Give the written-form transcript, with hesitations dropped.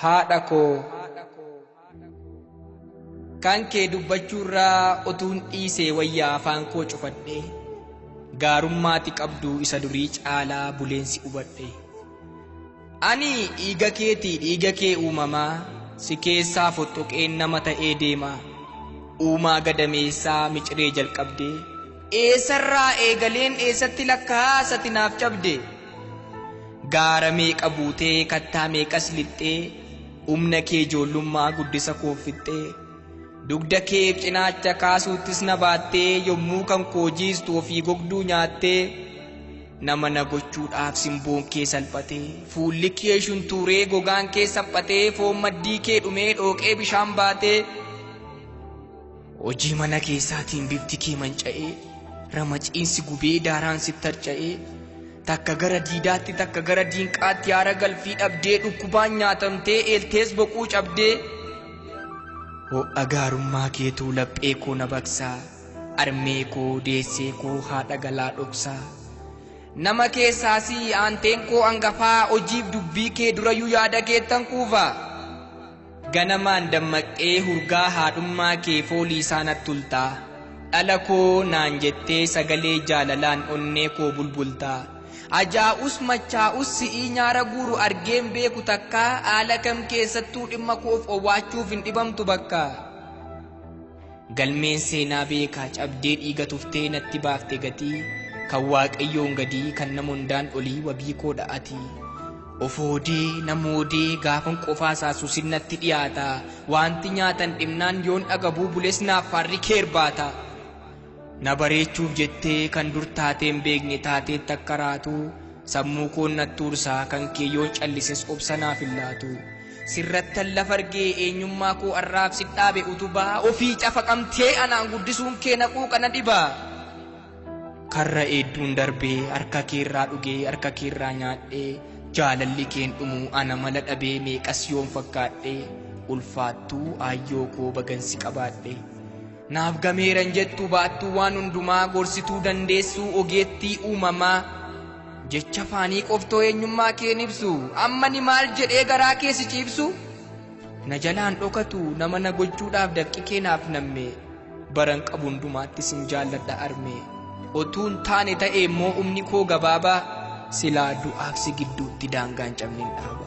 Haadha koo kan kee dubbachuurraa otuun dhiisee wayyaa afaan koo cufadhee gaarummaati qabdu isa durii caalaa buleensi hubadhe. Ani dhiiga keetii dhiiga kee uumamaa si keessaa fottoqeen nama ta'ee deema. Uumaa gadameessaa miciree jalqabdee eessarraa eegaleen eessatti lakkaa'aa naaf cabde. Gaara meeqa buutee kattaa meeqas lixxee humna kee ijoollummaa guddisa koo fixxee dugda keef cinaacha kaasuuttis na baattee yommuu kan koo jiistu ofii gogduu nyaattee nama na gochuudhaaf simboon kee salphatee fuulli kee shuntuuree gogaan kee saphatee foon maddii kee dhumee dhooqee bishaan baatee hojii mana keessaatiin bifti kee manca'ee ramaciinsi gubee daaraan sitti harca'ee takka gara diidaatti takka gara diinqaatti haara galfii dhabdee dhukkubaan nyaatamtee eeltees boquu cabdee ho'a gaarummaa keetuu laphee koo na baqsaa armee koo deessee koo haadha galaa dhoksaa. Nama keessaas aanteen koo hangafaa hojiif dubbii kee durayyuu yaada keettan kuufa. Ganamaan dammaqxee hurgaa haadhummaa kee foolii isaa natti tultaa. Dhala koo naan jettee sagalee jaalalaan onnee koo bulbultaa. Ajaa'us machaa'us si'ii nyaara guuru argeen beeku takkaa haala kam keessattuu dhimma koof owwaachuuf hin dhibamtu bakka. Galmeen seenaa beekaa cabdee dhiiga tuftee natti baafte gatii kan waaqayyoon gadii kan nama hundaan olii wabii koo dha'ati. Ofoodee namoodee gaafan qofaa saasuusin natti dhiyaata. Wanti nyaatan dhimnaan yoon dhagabuu bules naaf faarri keerbaata. Na bareechuuf jettee kan dur taateen beekne taateetti akka raatu sammuu koon natti ursaa kan kee yoon callises obsa naaf hin laatu. Sirrattan lafa argee eenyummaa koo arraab si dhaabe utubaa ofii cafaqamtee anaan guddisuun kee naquu kana dhibaa. Karra hedduun darbee harka keerraa dhugee harka keerraa nyaadhee jaalalli keen dhumuu ana mala dhabee meeqas yoon fakkaadhee ulfaattuu aayyoo koo bagansi qabaadhe. Naaf gameeran jettu baattuu waan hundumaa gorsituu dandeessuu ogeettii uumamaa jecha faanii qoftoo eenyummaa keen ibsu amma ni maal jedhee garaa kee si ciibsu. Na jalaan dhokatu nama na gochuudhaaf dafqi kee naaf namme baran qabu hundumaatti sin jaalladha arme. Otuun taane ta'e immoo humni koo gabaabaa silaa du'aaf si gidduutti daangaan cabne hin dhaabu.